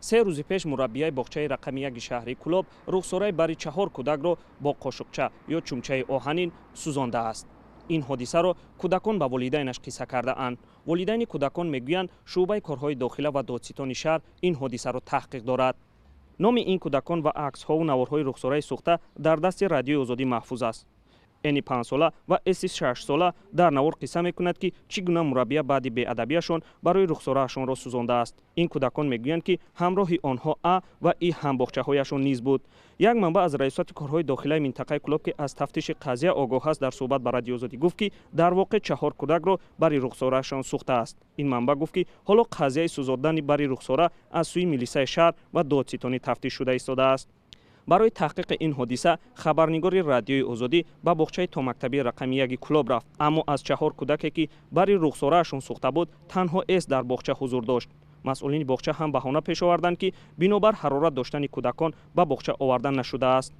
3 рӯзи пеш мураббияи боғчаи рақами 1 шаҳри Кӯлоб рухсораи бари чаҳор кӯдакро бо қошуқча ё чумчаи оҳанин сӯзондааст. Ин ҳодисаро кӯдакон ба волидайнаш қисса кардаанд. Волидайни кӯдакон мегӯянд, шӯъбаи корҳои дохила ва додситони шаҳр ин ҳодисаро таҳқиқ дорад. Номи ин кӯдакон ва аксҳову наворҳои рухсораи сӯхта дар дасти Радиои Озодӣ маҳфуз аст. Эни 5-сола ва эси 6-сола дар навор қисса мекунад, ки чӣ гуна мураббия баъди беадабиашон барои рухсораашонро сӯзондааст. Ин кӯдакон мегӯянд, ки ҳамроҳи онҳо А ва И ҳамбоғчаҳояшон низ буд. Як манбаъ аз раёсати корҳои дохилаи минтақаи Кӯлоб, ки аз тафтиши қазия огоҳ аст, дар суҳбат ба Радиои Озодӣ гуфт, ки дар воқеъ чаҳор кӯдакро бари рухсораашон сӯхтааст. Ин манбаъ гуфт, ки ҳоло қазияи сӯзондани бари рухсора аз сӯи милисаи шаҳр ва додситонӣ тафтиш шуда истодааст. Барои таҳқиқи ин ҳодиса хабарнигори Радиои Озодӣ ба боғчаи томактабии рақами 1 Кӯлоб рафт, аммо аз чаҳор кӯдаке, ки бари рухсораашон сӯхта буд, танҳо Эс дар боғча ҳузур дошт. Масъулини боғча ҳам баҳона пеш оварданд, ки бинобар ҳарорат доштани кӯдакон ба боғча оварда нашудааст.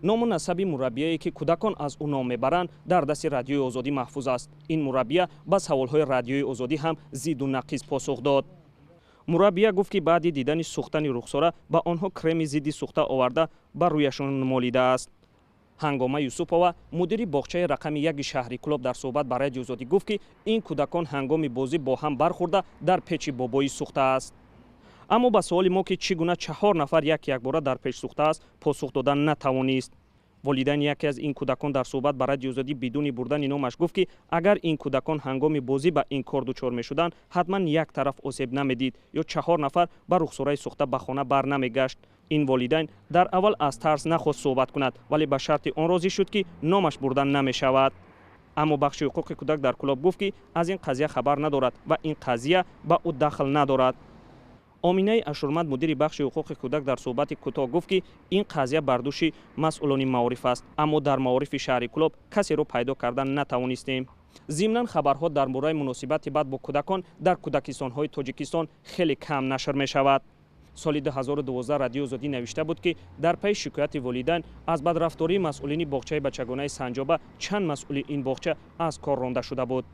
Ному насаби мураббияе, ки кӯдакон аз ӯ ном мебаранд, дар дасти Радиои Озодӣ маҳфуз аст. Ин мураббия ба саволҳои Радиои Озодӣ ҳам зидду нақиз посух дод. Мураббия гуфт, ки баъди дидани сӯхтани рухсора ба онҳо креми зидди сӯхта оварда, ба рӯяшон молидааст. Ҳангома Юсупова, мудири боғчаи рақами 1 шаҳри Кӯлоб, дар суҳбат ба Радиои Озодӣ гуфт, ки ин кӯдакон ҳангоми бозӣ бо ҳам бархӯрда, дар печи бобоӣ сӯхтааст. Аммо ба суоли мо, ки чӣ гуна чаҳор нафар як якбора дар печ сӯхтааст, посух додан натавонист. Волидайни яке аз ин кӯдакон дар суҳбат ба Радиои Озодӣ бидуни бурдани номаш гуфт, ки агар ин кӯдакон ҳангоми бозӣ ба ин кор дучор мешуданд, ҳатман як тараф осеб намедид ё чаҳор нафар ба рухсораи сӯхта ба хона бар намегашт. Ин волидайн дар аввал аз тарс нахост суҳбат кунад, вале ба шарти он розӣ шуд, ки номаш бурдан намешавад. Аммо бахши ҳуқуқи кӯдак дар Кӯлоб гуфт, ки аз ин қазия хабар надорад ва ин қазия ба ӯ дахл надорад. Оминаи Ашурмад, мудири бахши ҳуқуқи кӯдак, дар суҳбати кӯтоҳ гуфт, ки ин қазия бар дӯши масъулони маориф аст, аммо дар маорифи шаҳри Кӯлоб касеро пайдо кардан натавонистем. Зимнан, хабарҳо дар бораи муносибати бад бо кӯдакон дар кӯдакистонҳои Тоҷикистон хеле кам нашр мешавад. Соли 2012 Радиои Озодӣ навишта буд, ки дар пайи шикояти волидайн аз бадрафтории масъулини боғчаи бачагонаи Санҷоба чанд масъули ин боғча аз кор ронда шуда буд.